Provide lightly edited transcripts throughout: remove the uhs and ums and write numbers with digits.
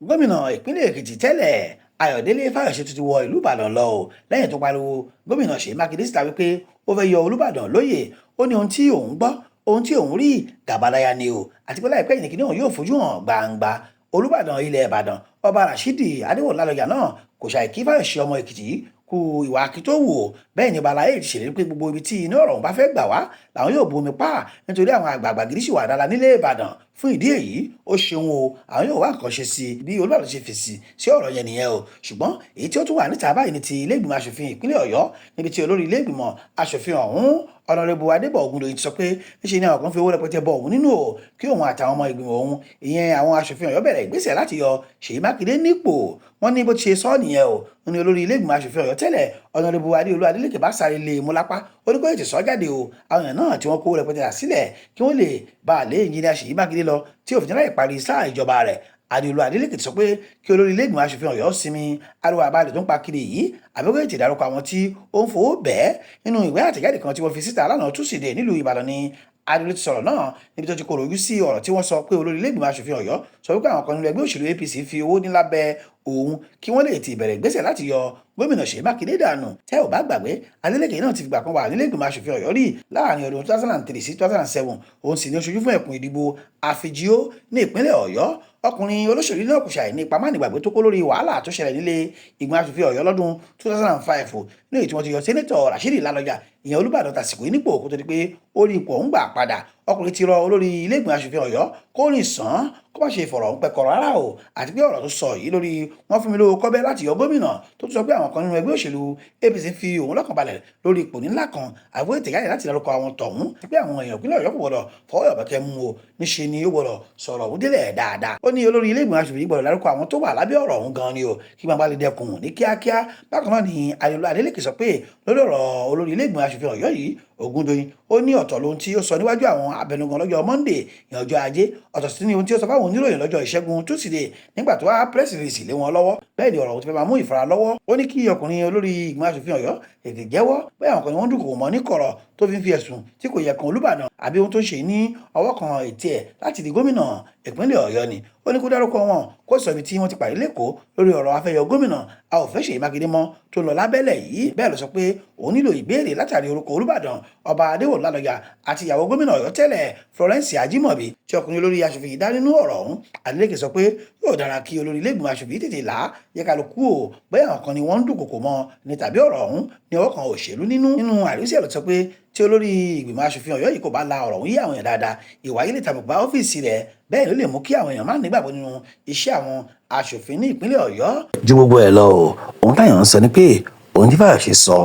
Gómìnà ìpínlẹ̀ Èkìtì tẹ́lẹ̀, Ayọ̀délé Fáyọ̀ṣe, tún ti wọ ìlú Ìbàdàn lọ o lẹ́yìn tó pariwo gómìnà Ṣèyí Mákindé síta wípé ó fẹ́ yọ Olúbàdàn lóyè. Ó ní ohun tí òun gbọ́, ohun tí òun rí, gàbàdáyà ni o, àti pé láìpẹ́ yìí ni òun yóò fojú hàn gbangba. Olúbàdàn ilẹ̀ Ìbàdàn, Ọba Rashidi Adéwọ̀lú Ládọjà náà, kò ṣàì kí Fáyọ̀ṣe ọmọ Èkìtì yìí kú ìwà akin tó wù ó. Bẹ́ẹ̀ ni ọba aláyé ti ṣèlérí pé gbogbo ibi tí iná ọ̀rọ̀ ọ̀hún bá fẹ́ gbà wá làwọn yóò bomi pa, nítorí àwọn àgbààgbà gidi sì wà dáadáa nílé Ìbàdàn. Fún ìdí èyí, ó ṣeun o, àwọn yóò wá nǹkan ṣe sí i. Bí Olúbàdàn ṣe fèsì sí ọ̀rọ̀ yẹn nìyẹn o. Ṣùgbọ́n èyí tí ó tún wà níta báyìí ní ti ilé ìgbìmọ̀ asòfin ìpínlẹ̀ Ọ̀yọ́, níbi tí olórí ilé ìgbìmọ̀ asòfin ọ̀hún, Ọ̀nàrẹ́bù Adébọ̀ Ògúndòyìn, ti sọ pé níṣe ni àwọn kan fi owó rẹpẹtẹ bọ òun nínú o, kí òun àtàwọn ọmọ ìgbìmọ̀ òun, ìyẹn àwọn asòfin Ọ̀yọ́, bẹ̀rẹ̀ ìgbésẹ̀ láti yọ Ṣèyí Mákindé nípò. Wọ́n ní bó ti ṣe sọ nìyẹn o. Ní olórí ilé ìgbìmọ̀ asòfin Ọ̀yọ́ tẹ́lẹ̀, Ọ̀nàrẹ́bù Adéolú Adélékè, bá sáré lé e mú lápá. Ó ní kó ètò sọ jáde o, àwọn èèyàn náà tí wọ́n kó rẹpẹtẹ rà sílẹ̀ kí wọ́n lè bá a lé Ẹnjìnìà Ṣèyí Mákindé lọ tí òfin láì parí sáà ìjọba rẹ̀. Adéolú Adélékè ti sọ pé kí olórí ilé ìgbìmọ̀ asòfin Ọ̀yọ́ sinmi ariwo àbálẹ̀ tó ń pa kiri yìí, àbí kó ètò ìdárúkọ àwọn tí ó ń fowó bẹ́ẹ̀. Nínú ìwé àtẹ̀jáde kan tí wọ́n fi síta lánàá Túsìdeè nílùú Ìbàdàn ni Adéolú ti sọ̀rọ̀ náà, níbi tó ti kọ̀rọ̀ ojú sí ọ̀rọ̀ tí wọ́n sọ pé olórí ilé ìgbìmọ̀ asòfin Ọ̀yọ́ sọ wípé àwọn kan nínú ẹgbẹ́ òṣèlú APC fi owó ní lábẹ́ òun kí wọ́n lè ti bẹ̀rẹ̀ ìgbésẹ̀ láti yọ gómìnà Ṣèyí Mákindé dànù. Tẹ́ ò bá gbàgbé, Adeleke náà ti fìgbà kan wà nílé ìgbìmọ̀ asòfin Ọ̀yọ́ rí láàrin ọdún 2003 sí 2007. Òun sì ní aṣojú fún ẹkùn ìdìbò Àfíjíò ní ìpínlẹ̀ Ọ̀yọ́. Ọkùnrin olóṣèlú náà kò ṣàì ní ipa mánigbàgbé tó kó lórí wàhálà tó ṣẹlẹ̀ nílé ìgbìmọ̀ asòfin Ọ̀yọ́ lọ́dún 2005, ní èyí tí wọ́n ti yọ Sẹ́nẹ́tọ̀ Rashidi Ládọjà, ìyẹn Olúbàdàn tàsìkò yìí, nípò kó tó di pé ó rí ipò ọ̀hún gbà padà. Ọkùnrin ti rọ olórí ilé ìgbìmọ̀ asòfin Ọ̀yọ́ kó rìn sàn án, kó má ṣe fọ̀rọ̀ ọ̀hún pẹ̀kọ̀rọ̀ rárá o, àti pé ọ̀rọ̀ tó sọ yìí lórí wọ́n fún mi lówó kọ́bẹ́ láti yọ gómìnà, tó tún sọ pé àwọn kan nínú ẹgbẹ́ òṣèlú APC fi òun lọ́kàn balẹ̀ lórí ipò ńlá kan, àbúrò ètè jáde láti dárúkọ àwọn tọ̀hún, àti pé àwọn èèyàn ìpínlẹ̀ Ọ̀yọ́ kò gbọdọ̀ fọwọ́ ọ̀bẹ̀kẹ́ mú o, níṣe ni ó gbọdọ̀ sọ̀rọ̀ òun délẹ̀ dáadáa. Ó ní olórí ilé ìgbìmọ̀ asòfin gbọdọ̀ dárúkọ àwọn tó wà lábẹ́ ọ̀rọ̀ ọ̀hún gan ni o, kí gbangba lè dẹkùn ní kíákíá. Bákan náà ni Adéolú Adélékè sọ pé lórí ọ̀rọ̀ olórí ilé ìgbìmọ̀ asòfin Ọ̀yọ́ yìí, Ògúndòyìn, ó ní ọ̀tọ̀ lohun tí ó sọ níwájú àwọn abẹnugan lọ́jọ́ Monday, ìyẹn ọjọ́ Ajé, ọ̀tọ̀ sí ni ohun tí ó sọ fáwọn oníròyìn lọ́jọ́ Ìṣẹ́gun Túsìdeè nígbà tó wá press release lé wọn lọ́wọ́. Bẹ́ẹ̀ ni ọ̀rọ̀ òun ti fẹ́ máa mú ìfara lọ́wọ́. Ó ní kí ọkùnrin olórí ìgbìmọ̀ asòfin Ọ̀yọ́ tètè jẹ́wọ́ pé àwọn kan ni wọ́n dúnkòkò mọ́ ní kọ̀rọ̀ tó fi ń fi ẹ̀sùn tí kò yẹ kan Olúbàdàn, àbí ohun tó ń ṣe ní ọwọ́ kan ètí ẹ̀ láti di gómìnà ìpínlẹ̀ Ọ̀yọ́ ni. Ó ní kó dárúkọ wọn, kó sọ ibi tí wọ́n ti pàdé lẹ́kọ̀ọ́ lórí ọ̀rọ̀ afẹ́yọ gómìnà, a ò fẹ́ Ṣèyí Mákindé mọ́, tó lọ lábẹ́lẹ̀ yìí. Bẹ́ẹ̀ ló sọ pé òun nílò ìbéèrè látàrí orúkọ Olúbàdàn, Ọba Adéwọ̀lú Ládọjà, àti ìyàwó gómìnà Ọ̀yọ́ tẹ́lẹ̀, Florence Ajímọ̀bí, tí ọkùnrin olórí aṣòfin yìí dá nínú ọ̀rọ̀ ọ̀hún. Adeleke sọ pé yóò dára kí olórí ilé ìgbìmọ̀ aṣòfin tètè là á yẹ kálukú o, bóyá àwọn kan ni wọ́n ń dúnkòkò mọ́ ni tàbí ọ̀rọ̀ ọ̀hún ní ọwọ́ kan òṣèlú nínú. Nínú àríwísí ẹ̀ ló sọ pé tí olórí ìgbìmọ̀ aṣòfin Ọ̀yọ́ yìí kò bá la ọ̀rọ̀ ọ̀hún yé àwọn èèyàn dáadáa, ìwà yìí lè tàbùkù bá ọ́fíìsì rẹ̀, bẹ́ẹ̀ ló lè mú kí àwọn èèyàn má nígbàgbọ́ nínú iṣẹ́ àwọn aṣòfin ní ìpínlẹ̀ Ọ̀yọ́. Ju gbogbo ẹ̀ lọ o, ohun táyọ̀ ń sọ ni pé ohun tí Fáyọ̀ṣe sọ,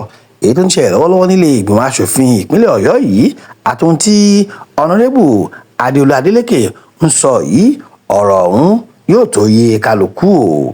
èyí tó ń ṣẹlẹ̀ lọ́wọ́lọ́wọ́ nílé ìgbìmọ̀ aṣòfin ìpínlẹ̀ Ọ̀yọ́ yìí, àti ohun tí Ọ̀nàrẹ́bù Adéolú Adélékè ń sọ yìí, ọ̀rọ̀ ọ̀hún yóò tó yé kálukú o.